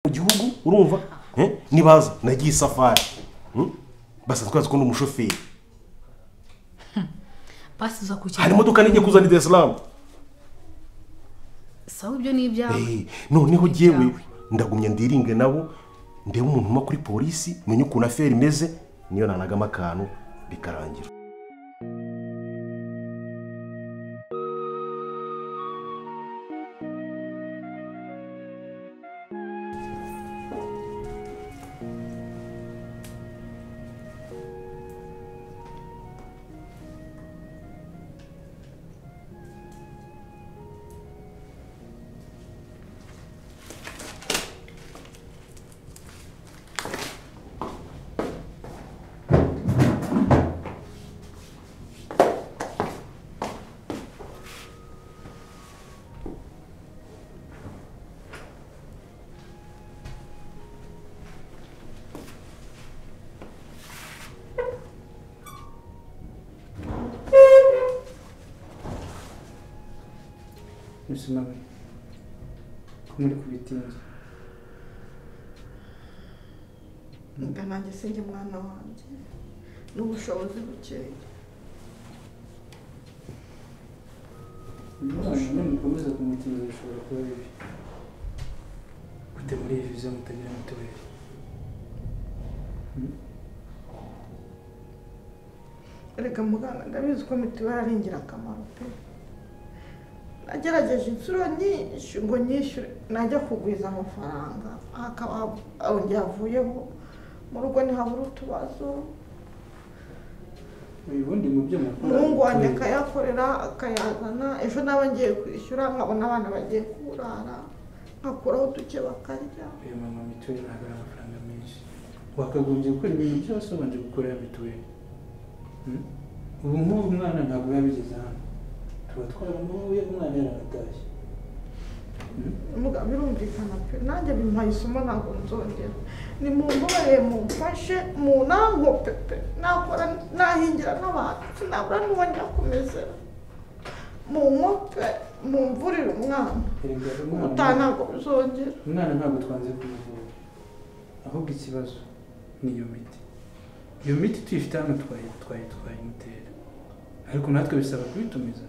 Mu gihugu urumva nibaza nagiye safari basanzwe bazi ko ndi umushoferi. Basi uza kuki hari imodoka nijye kuzana i Dar es Salaam. Sawa ibyo ni ibyawe. Noneho jyewe ndagumya ndiringe nabo ndebe umuntu uma kuri polisi menye ukuntu affaire imeze niyo nanagama akantu bikarangira. Musimame ko muri kubitinza. Nga nanjye sinjye mwana wanjye n'ubushobozi bukeya. Umwana mukomeza kumutinza bishobora kuba bibi. Gute muri iyi viza mutagira mituweli? Erega muganga ndabizi ko mituweli ari ingirakamaro pe. Nagerageje inshuro nyinshi ngo nyishyure najya kugwiza amafaranga akaba avuyeho mu rugo ntihabura utubazo. Ubundi mu byo mukora umuhungu wanjye akayakorera akayazana, ejo naba ngiye kwishyura nkabona abana bagiye kurara nkakuraho uduke bakarya. Uyu mama mituweli ntabwo ari amafaranga menshi, wakagombye gukora ibintu byose ubanje gukorera mituweli. Ubu nk'ubu umwana ntabwo yabigeze hano tuba twaramuhuye umwana yaranatashye. Mugabo birumvikana pe, nanjye bimpaye isomo ntabwo nzongera. Nimumbabarire mumfashe munankope pe, nakora nahingira n'abantu sinabura n'uwo njya kumezera. Munkope mumvurire umwana ubutaha ntabwo bizongera. Umwana ntabwo twanze kumuvura, ahubwo ikibazo ni iyo miti. Iyo miti tuyifite hano twayimutera, ariko natwe bisaba kubitumiza.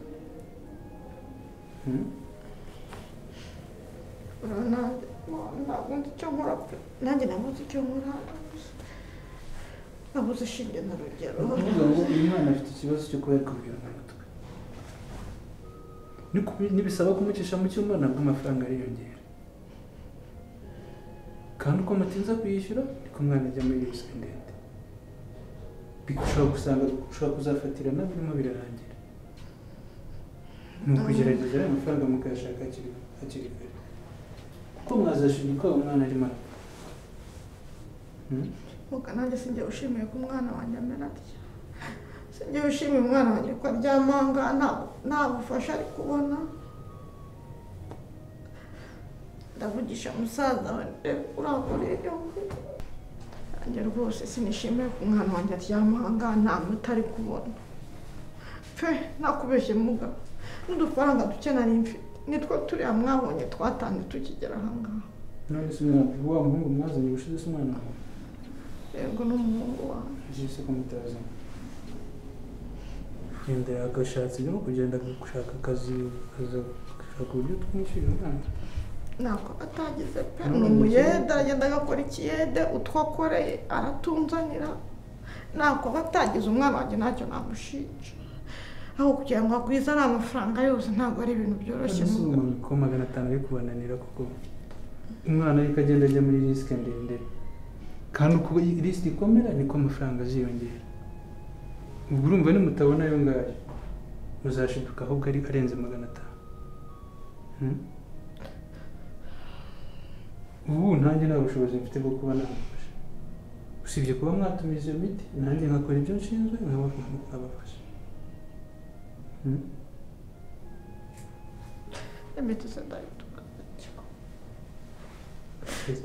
Ntabwo nzi icyo nkora pe, nanjye nabuze icyo nkora, nabuze ishinge na rugero. Ni ukuvuga ngo uyu mwana afite ikibazo cyo kuba yakubwira mu mutwe, nibisaba kumucisha mu cyuma nabwo amafaranga ariyongera, kandi uko mutinza kuyishyura niko umwana ajya muri risike ndende. Ushobora gusanga ushobora kuzafatirana birimo birarangira. Ni ukugerageza ayo mafaranga mukayashaka hakiri kare, kuko mwazashidika umwana arimo arapfa. Muga nanjye sinjye ushimiye ko umwana wanjye amera atya, sinjye ushimiye umwana wanjye ko aryamanga nta bufasha ari kubona. Ndavugisha musaza we uranguriye nanjye rwose sinishimiye ko umwana wanjye aryamanga nta muti ari kubona pe. Nakubeshye muga, n'udufaranga duke nari mfite nitwo turiya mwabonye twatanze tukigera aha ngaha. None se umwana wa muhungu mwazanye ubushize se umwana wawe? Yego ni umuhungu wanjye. Ese ko mutazanye? Genda agashatse ibyo kugenda gushaka akazi akaza gushaka uburyo twamwishyurira umwana. Ntabwo atagize pe, ni umuyede aragenda agakora ikiyede utwo akoreye aratunzanira. Ntabwo atagize umwana wanjye ntacyo namushinja, aho kugira ngo agwize ari amafaranga yose ntabwo ari ibintu byoroshye. Ko 500 ari kubananira kuko umwana ariko agenda ajya muri risike ndende, kandi uko risike ikomera niko amafaranga aziyongera. Ubwo urumva nimutabona ayo ngayo muzashiduka ahubwo ari arenze 500. Ubu nanjye nta bushobozi mfite bwo kuba namufasha, usibye kuba mwatumiza iyo miti nanjye nkakora ibyo nshinzwe nkabafasha. Imiti se ndayitunga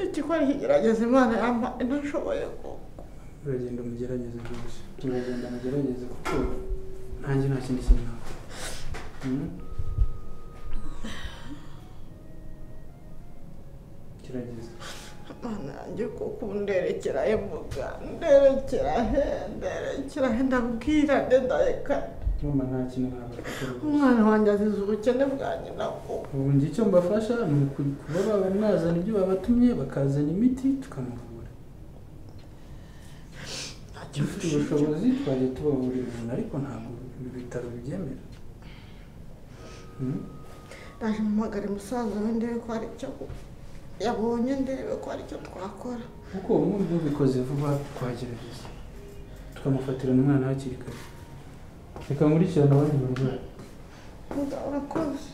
ikikora ikigerageza Imana yampaye ntashoboye koko. Uragenda umugerageze rwose, uragenda umugerageze kuko nanjye nta kindi kintu nakora. Gerageza. Mana yanjye koko nderekera he muga, nderekera he, nderekera he, ndabwira nde ndaheka. Mama nta kintu nabafasha rwose. Umwana wanjye azize ubukene bwa nyina koko. Ubu njye icyo mbafasha ni kuba baba mwazana ibyo babatumye, bakazana imiti tukamuvura. Dufite ubushobozi twajya tubavurira umuntu, ariko ntabwo ibi bitaro bibyemera. Ndaje mpamagare musaza we ndebe ko hari icyo yabonye, ndebe ko hari icyo twakora. Kuko ubu mubikoze vuba twagerageza tukamufatirana umwana hakiri kare. Reka nkurikirane abandi barwayi. Urakoze.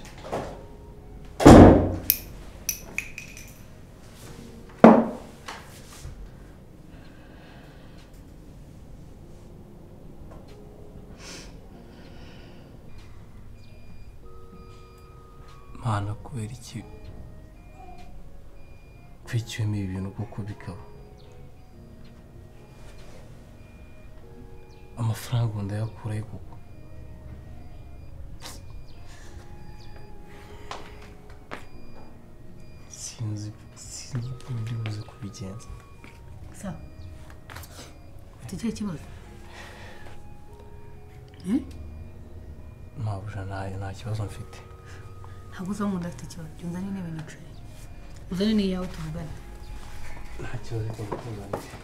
Mana kubera iki kwicyuma ibi bintu kuko bikaba amafaranga ndayakurayo kuko sinzi ukuntu ndi buze kubigenza. Sa ufite ikihe kibazo? Mabuja nta kibazo mfite. Ntabwo uza nkunda afite ikibazo. Jya uzane intebe nicare, uzane n'iyawe tuvugane. Nta kibazo reka gukuzanire.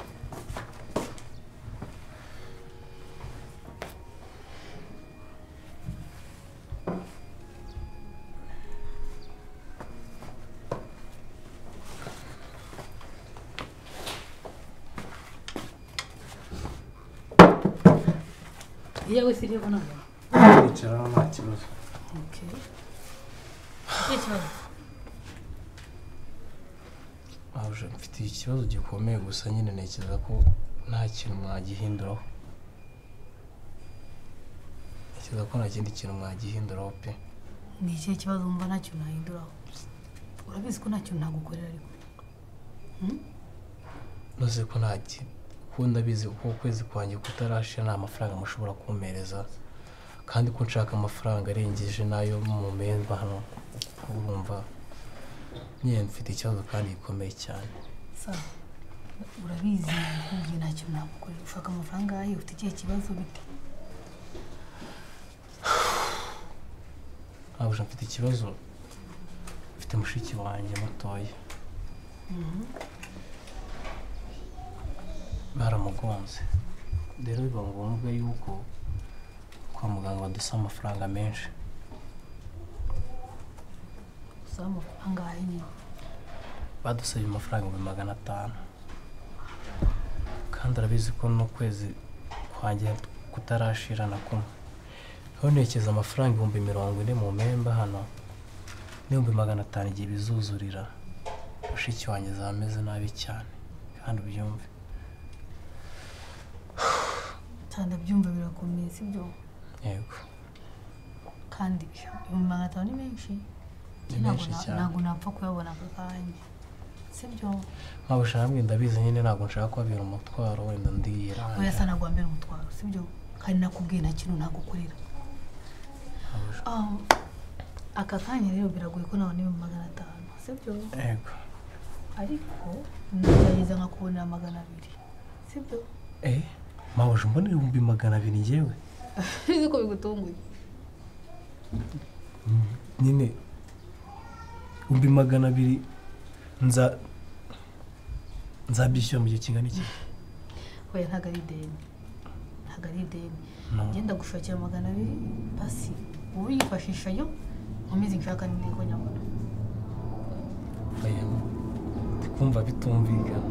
Iyawe si iriho ntabwo. Nicara nta kibazo. Okay. Ikihe kibazo? Mabuja mfite ikibazo gikomeye gusa nyine ntekereza ko nta kintu mwagihinduraho. Ntekereza ko nta kindi kintu mwagihinduraho pe. Ni ikihe kibazo wumva nta kintu nahinduraho? Urabizi ko nta kintu nagukorera ariko. Ntuzi ko nta kintu, kuko ndabizi ko ukwezi kwanjye kutarashira nta mafaranga mushobora kumpereza, kandi ko nshaka amafaranga arengeje n'ayo mumemba hano. Urumva nyine mfite ikibazo kandi gikomeye cyane. Sa urabizi nakubwiye nta kintu nagukorera. Ushaka amafaranga ayo ufite ikihe kibazo bite? Mabuja mfite ikibazo, mfite mushiki wanjye mutoya. Baramugonze rero biba ngombwa yuko kwa muganga badusaba amafaranga menshi. Angahe nyine? Badusabye amafaranga 500,000 kandi arabizi ko n'ukwezi kwanjye kutarashira na kumwe. Rero ntekereza amafaranga 40,000 mu mpemba hano n'500,000 igihe bizuzurira mushiki wanjye azaba nabi cyane, kandi ubyumve. Cyane ndabyumva birakomeye sibyo? Yego. Kandi 500,000 ni menshi. Ntabwo napfa kuyabona aka kanya sibyo? Mabuja namwe ndabizi nyine ntabwo nshaka kubabera umutwaro wenda ndiyira. Oya sa ntabwo wambera umutwaro sibyo? Kandi nakubwiye nta kintu nagukorera. Aka kanya rero biragoye ko nabona 500,000 sibyo? Yego. Ariko ndagerageza nkakubonera 200 sibyo? Mabuja mbona 200,000 njyewe. Uzi ko bigutunguye? Nyine 200,000 nzabyishyura mu gihe kingana iki? Oya ntabwo ari ideni, ntabwo ari ideni. Ngenda gushakira 200 basi ubu yifashisha yo nkomeze nshaka n'indi ko nyabona. Oya ndikumva bitumvikana.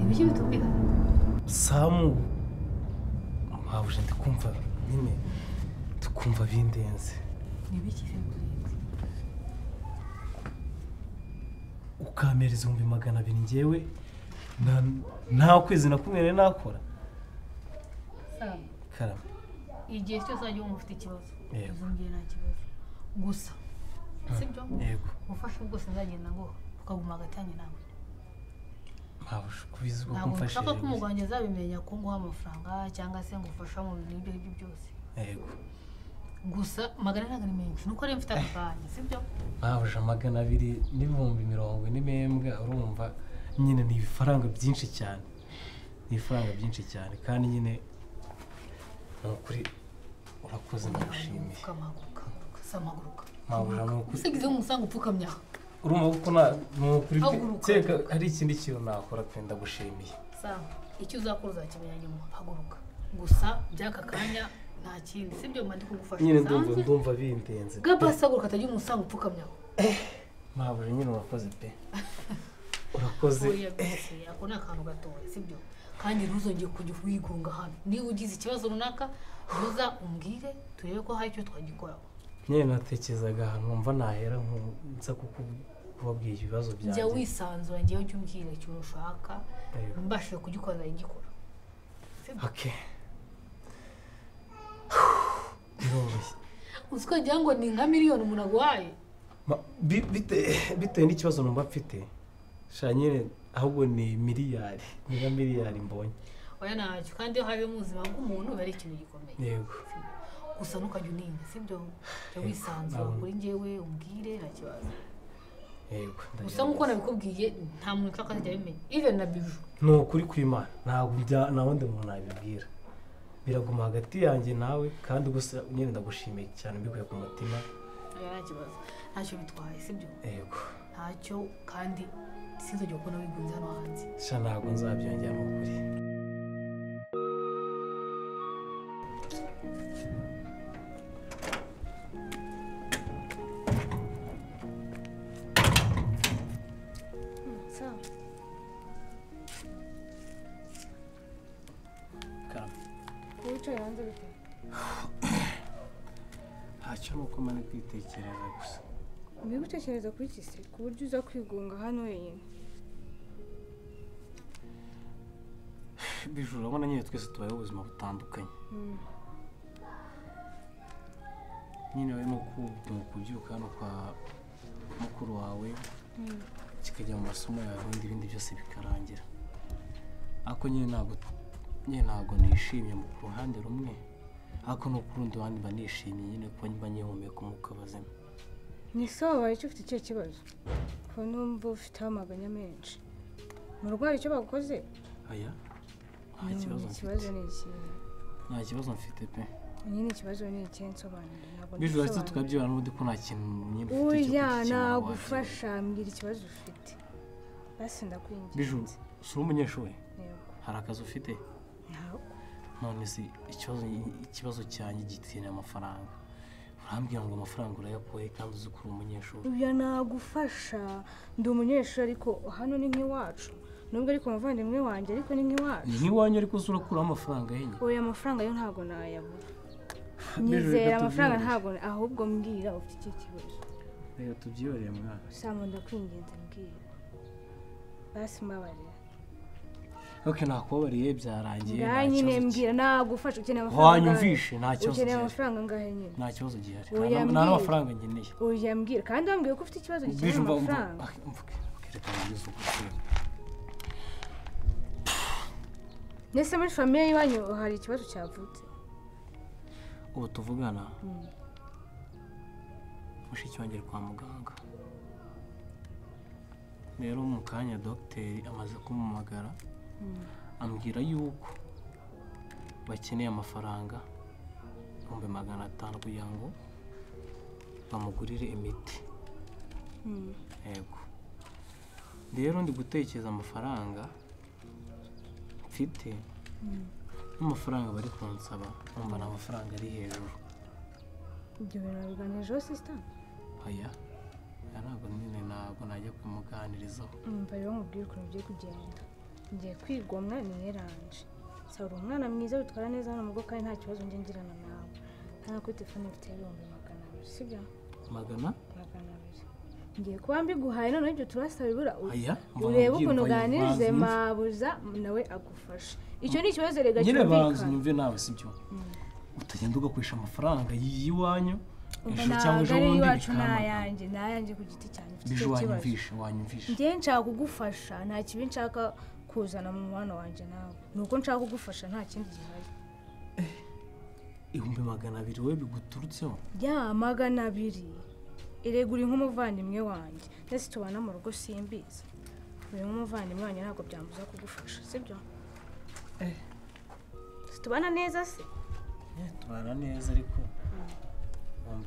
Ibiki bitumvikana? Samu Mabuja ndikumva nyine ndikumva bindenze. Ibiki se bikurenze? Ukampereza 200,000 njyewe nta kwezi na kumwe nari nakora. Samu Karame. Igihe cyose wajya wumva ufite ikibazo uzumbwiye nta kibazo gusa sibyo? Yego. Ubufasha bwose nzagenda nguha ukaguma hagati yanjye nawe. Mabuja kubizi ko Ntabwo kumfashije. nshaka ko umugabo wanjye azabimenya ko nguha amafaranga cyangwa se ngufasha mu bintu ibyo aribyo byose. Yego. Gusa 400 ntabwo ari menshi nuko ari mfite aka kanya sibyo? Mabuja 240,000 urumva Nyine ni ibifaranga byinshi cyane. Ni ibifaranga byinshi cyane kandi nyine nukuri urakoze ndagushimiye. Samaguruka. Mabura nukuri. Usigize umusanga upfukamya. Urumva ko na nukuri teka hari ikindi kintu nakora pe ndagushimiye. Sawa. Icyo uzakora uzakimenya nyuma. Haguruka. Gusa byaka kanya nta kindi sibyo mba ndi kugufasha. Nyine ndumva bindenze. Gabasa haguruka atagira umusanga upfukamya. Mabura nyine urakoze pe. Urakoze. Ako ni akantu gatoya sibyo? Kandi ntuzongeye kujya wigunga hano. Niba ugize ikibazo runaka uza umbwire turebe ko hari icyo twagikoraho. Nyine natekerezaga ahantu numva nahera nza kukubabwira ibibazo byanjye. Jya wisanzura ngewe ujye umbwira ikintu ushaka mbashije kugikora ndagikora. Okay. Biroroshye. Uzi ko ngira ngo ni nka miliyoni umuntu aguhaye? Bitewe n'ikibazo numva mfite. Sha nyine ahubwo ni miliyari, ni nka miliyari mbonye. Oya ntacyo kandi iyo hari mu buzima bw'umuntu biba ari ikintu gikomeye. Yego. Gusa ntukajya uninya sibyo? Jya wisanzura kuri njyewe umbwire nta kibazo. Yego. Gusa nk'uko nabikubwiye nta muntu ushaka azajya abimenya. Even na Bijou. Ni ukuri kw'Imana ntabwo nta wundi muntu nabibwira. Biraguma hagati yanjye nawe kandi gusa nyine ndagushimiye cyane mbikuye ku mutima. Oya nta kibazo. Ntacyo bitwaye sibyo? Yego. Ntacyo kandi sinzongera kubona wigunze hano hanze. Sha ntabwo nzabyongera ni ukuri. Wicaye hanze bite? Ntacyo nuko mane kwitekereza gusa. Uri gutekereza kuri iki se ku buryo uza kwigunga hano wenyine? Bijou urabona nyine twese tubayeho ubuzima butandukanye. Nyine we ni ukubyuka hano kwa mukuru wawe kikajya mu masomo yawe ubundi ibindi byose bikarangira. Ariko nyine ntabwo nishimye mu ruhande rumwe ariko no ku rundi ruhande mba nishimye nyine kuba mba nyihumeka umwuka bazima. Ni sawa wabaye icyo ufite ikihe kibazo? Ko numva ufite amaganya menshi. Mu rugo hari icyo bagukoze? Oya nta kibazo mfite. Ikibazo ni ikihe? Nta kibazo mfite pe. Nyine ikibazo ni ikihe nsobanura? Ntabwo Bijou ati tukabyibana n'ubundi ko nta kintu nyine mfite cyo kugikemura. Oya nagufasha mbwira ikibazo ufite. Basi ndakwinginze. Bijou si uri umunyeshuri? Yego. Hari akazi ufite? Ntabwo. None se ikibazo cyanjye gikeneye amafaranga. Urambwira ngo amafaranga urayakuye kandi uzi ko uri umunyeshuri. Oya nagufasha ndi umunyeshuri ariko hano ni nk'iwacu. Nubwo ariko umuvandimwe wanjye ariko ni nk'iwacu. Ni nk'iwanyu ariko uzi urakuraho amafaranga yenye. Oya amafaranga yo ntabwo nayabura. Nyizera amafaranga ntabwo ahubwo mbwira ufite iki kibazo. Reka tubyihorere mwana. Samu ndakwinginze mbwira. Basi mbabarira. Okay nakubabariye byarangiye. Nta nyine mbwira nagufasha ukeneye amafaranga. Wanyumvishe nta kibazo. Ukeneye amafaranga angahe nyine? Nta kibazo gihari. Nta n'amafaranga ngeneye. Oya mbwira kandi wambwiye ko ufite ikibazo gikeneye amafaranga. Mvuge. Reka ngize ukuri. Nese muri famiye y'iwanyu hari ikibazo cyavutse? Ubu tuvugana mushiki wanjye ari kwa muganga. Rero mu kanya dogiteri amaze kumumagara ambwira yuko bakeneye amafaranga 500,000 kugira ngo bamugurire imiti. Yego. Rero ndi gutekereza amafaranga mfite n'amafaranga bari kunsaba numva ni amafaranga ari hejuru. Ibyo bintu wabiganijeho sister? Oya. Ntabwo nyine ntabwo najya kumuganirizaho. Umva rero nkubwire ukuntu ugiye kugenda. Ngiye kwigomwa ni eranje. Saba umwana mwiza witwara neza hano mu rugo kandi nta kibazo njye ngirana nawe. Nta kuri telefone mfite 200,000 sibyo? 200? 200. Ngiye kuba mbiguhaye none ibyo turasaba ibura. Urebe ukuntu uganirize mabuza nawe agufasha. Icyo ni ikibazo rega cyumvikana. Nyine banza unyumve nawe sibyo? Utagenda ugakoresha amafaranga y'iwanyu ejo cyangwa ejo bundi bikama. Nayanjye ku giti cyanjye mfite icyo kibazo. Wanyumvishe. Njye nshaka kugufasha nta kibi nshaka kuzana mu mubano wanjye nawe. Nuko nshaka kugufasha nta kindi gihari. 200,000 we biguturutseho? Ya 200. Erega uri nk'umuvandimwe wanjye. Ndetse tubana mu rugo simbizi. Uyu muvandimwe wanjye ntabwo byambuza kugufasha, sibyo? Tubana neza se? Tubana neza ariko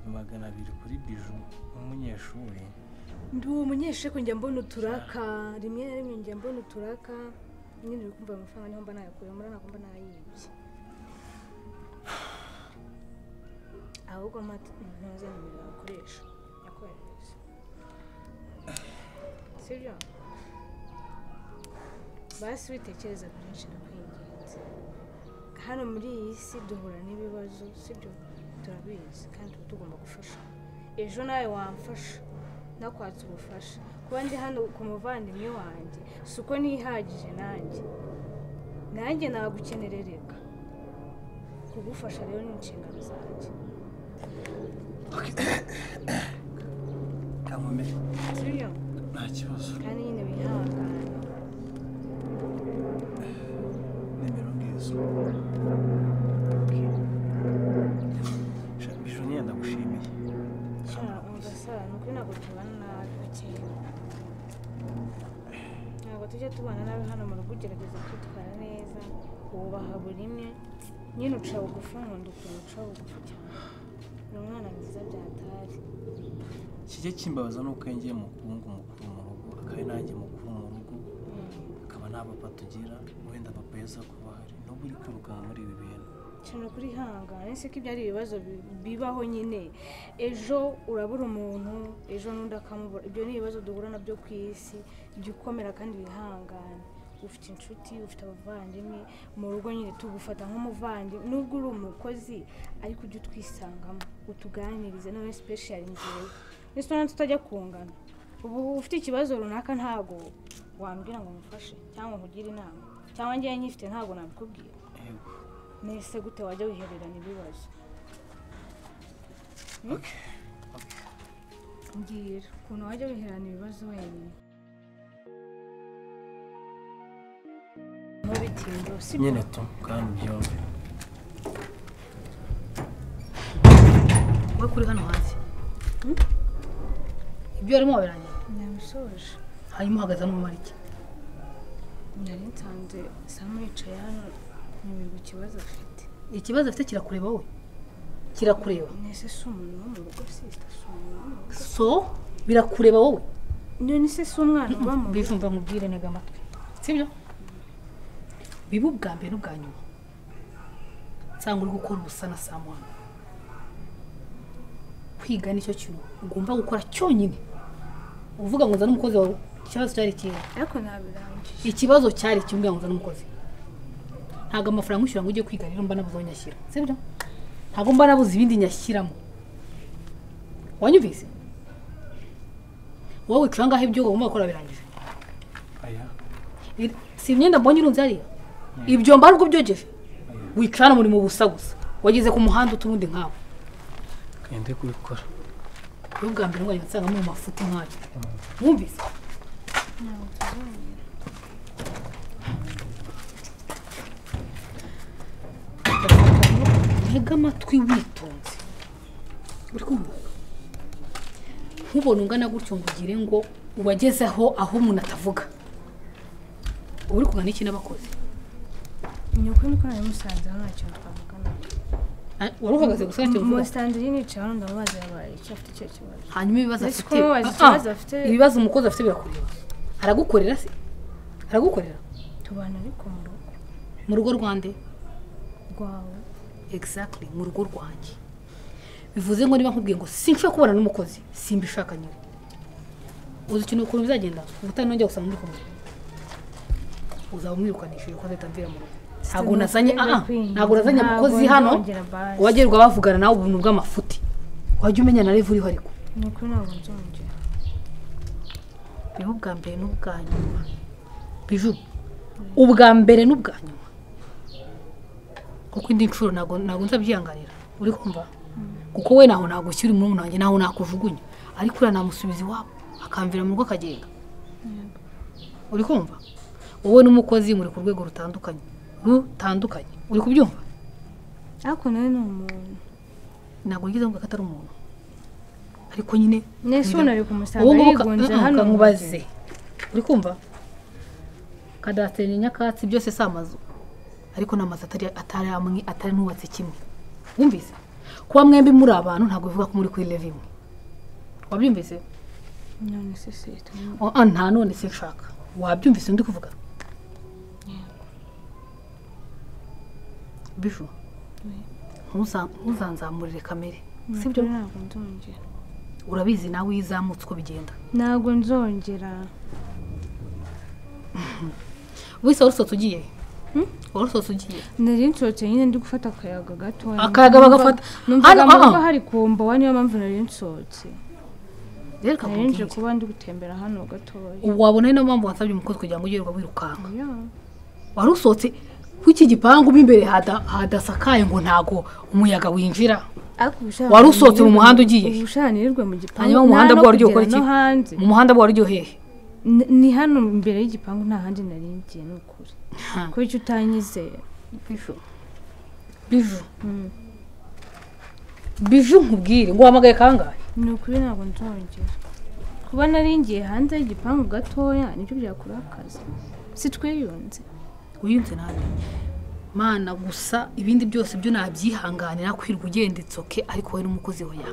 200,000 kuri Biju umunyeshuri. Ndi umunyeshuri ko njya mbona uturaka, rimwe na rimwe njya mbona uturaka, nyine uri kumva amafaranga niho mba nayakuye, muri ntabwo mba nayibye. Ahubwo ntuze nimero yakoresha, yakoherereza. Sibyo? Basi witekereza byinshi ndakwinginze. Hano muri iyi si duhura n'ibibazo, sibyo? Turabizi kandi tuba tugomba gufasha. Ejo nawe wamfasha, nakwatse ubufasha. Kuba ndi hano ku muvandimwe wanjye, si uko nihagije nanjye. Nanjye nagukenerereka. Kugufasha rero ni inshingano zanjye. Kankomere. Sibyo? Nta kibazo. Kandi nyine wihangane. Nimero ngizo. Biju nyine ndagushimiye. Nukuri ntabwo tubana nabi bakeye. Ntabwo tujya tubana nabi hano mu rugo, ugerageza kwitwara neza, wubaha buri imwe. Nyine uca bugufi, nkunda ukuntu uca bugufi cyane. Ni umwana mwiza byatari. Kijya kimbabaza nuko ngiye mukungu mukuru mu rugo, akaba nanjye mukuru mu rugo, akaba nta papa tugira, wenda papa yaza kuba ahari, n'ubu uri kwirukanka muri ibi bintu. Cyane kuri hangana, ese ko ibyo ari ibibazo bibaho nyine. Ejo urabura umuntu, ejo n'undi akamubura. Ibyo ni ibibazo duhura nabyo ku isi, jya ukomera kandi wihangane. Ufite inshuti, ufite abavandimwe, mu rugo nyine tugufata nk'umuvandimwe, nubwo uri umukozi ariko ujye utwisangamo, utuganirize nawe special njyewe. Ese urabona tutajya kungana. Ubu ufite ikibazo runaka ntago wambwira ngo ngufashe cyangwa nkugire inama, cyangwa njyewe nyifite ntago nabikubwira. Nese gute wajya wihererana ibibazo? Mbwira ukuntu wajya wihererana ibibazo wenyine. Ntubitindeho, sibyo? Nyine tu kandi ubyumve. Wowe kuri hano hanze. Ibyo warimo wabirangiye? Nabisoje. Hanyuma uhagaze hano umara iki? Nari nsanze Samu yicaye hano, nyoberwa ikibazo afite. Ikibazo afite kirakureba wowe? Kirakureba. Nese si umuntu wo mu rugo, sister, si umuntu wo mu rugo. So birakureba wowe? None se si umwana uba mu rugo? Bijumva nkubwire, ntega amatwi. Sibyo? Biba ubwa mbere n'ubwa nyuma. Nsanga uri gukora ubusa na Samu hano. Kwiga nicyo kintu ugomba gukora cyonyine. Uvuga ngo nzane umukozi wawe, ikibazo cyari ikihe? Ariko nabirangije. Ikibazo cyari kimwe ngo nzane umukozi. Ntabwo amafaranga ushyira ngo ujye kwiga rero mba nabuze aho nyashyira. Sibyo? Ntabwo mba nabuze ibindi nyashyiramo. Wanyumvise? Wowe wicara ngaho ibyo ugomba gukora birangije. Aya. Si imyenda mbonye irunze hariya? Ibyo mba aribwo byogeje? Wicara muri mu busa gusa. Wageze ku muhanda uturundi nkawe. Kende kubikora. Ubwa mbere ngo nsanga mu mafuti nkayo. Mwumvise? Ntabwo tuzongera. Ntega amatwi witonze. Uri kumva? Nkubona ungana gutyo ngo ugire ngo ubagezeho aho umuntu atavuga. Uri kugana iki n'abakozi? Ni ukuri niko nari musanze hano nta kintu twavugana. Wari uhagaze gusa ntacyo uvuga. Musanze nyine nicaye hano ndamubaza yabaye icyo afite icyo kibazo. Hanyuma ibibazo afite. Ibibazo afite. Ibibazo umukozi afite birakureba. Aragukorera se? Aragukorera? Tubana ariko mu rugo. Mu rugo rwande? Rwawe. Exactly, mu rugo rwanjye. Bivuze ngo niba nkubwiye ngo sinshobora kubana n'umukozi, simbishaka nyine. Uzi ikintu ukuntu bizagenda? Ubutaha nongera gusanga muri kumwe. Uzaba umwirukanishije ko azahita amvira mu rugo. Ntabwo nazanye ntabwo nazanye umukozi hano wagerwa bavugana nawe ubuntu bw'amafuti. Wajya umenya na level uriho ariko. Ni ukuri ntabwo nzongera. Biba ubwa mbere n'ubwa nyuma. Biju, ubwa mbere n'ubwa nyuma. Kuko indi nshuro ntabwo nzabyihanganira. Uri kumva? Kuko we naho ntabwo ushyira umuntu wanjye naho nakujugunya. Ariko uriya namusubiza iwabo akamvira mu rugo akagenda. Uri kumva? Wowe n'umukozi muri ku rwego rutandukanye. Rutandukanye. Uri kubyumva? Ariko nawe ni umuntu. Ntabwo ngize ngo atari umuntu. Ariko nyine nese unari kumusanga yigunze hano nkubaze. Uri kumva? Kadasiteri ni nyakatsi, byose si amazu, ariko ni amazu atari amwe, atari nubatse kimwe. Wumvise? Kuba mwembi muri abantu ntabwo bivuga ko muri kuri level imwe. Wabyumvise? None se se nta none se nshaka. Wabyumvise ndi kuvuga? Biju, ntuzanzamurire kamere, sibyo? Ntabwo nzongera. Urabizi nawe iyo izamutse uko bigenda. Ntabwo nzongera. Wese warusohotse ugiye? Warusohotse ugiye? Nari nsohotse nyine ndi gufata akayaga gatoya. Akayaga bagafata. Numvaga mu rugo hari kumbowa, niyo mpamvu nari nsohotse. Reka nari nje kuba ndi gutembera hano gatoya. Wabona niyo mpamvu wansabye umukozi kugira ngo ujye wirukanka. Warusohotse kw'iki gipangu mo imbere hadasakaye ngo ntago umuyaga winjira. Warusohotse mu muhanda ugiye? Ubushanirwe mu gipangu. Hanyuma mu muhanda bwo waryo ukora iki? Mu muhanda bwo waryo hehe? Ni hano imbere y'igipangu, nta handi nari ngiye, ni ukuri. Kuko icyo utanyizera. Biju. Biju. Biju nkubwire ngo wahamagaye kangahe? Ni ukuri ntabwo nzongera. Kuba nari ngiye hanze y'igipangu gatoya nibyo byakurakaza. Si twiyunze. Wiyunze nabi. Mana gusa ibindi byose byo nabyihanganira kwirwa ugenda itsoke, ariko wowe n'umukozi hoya.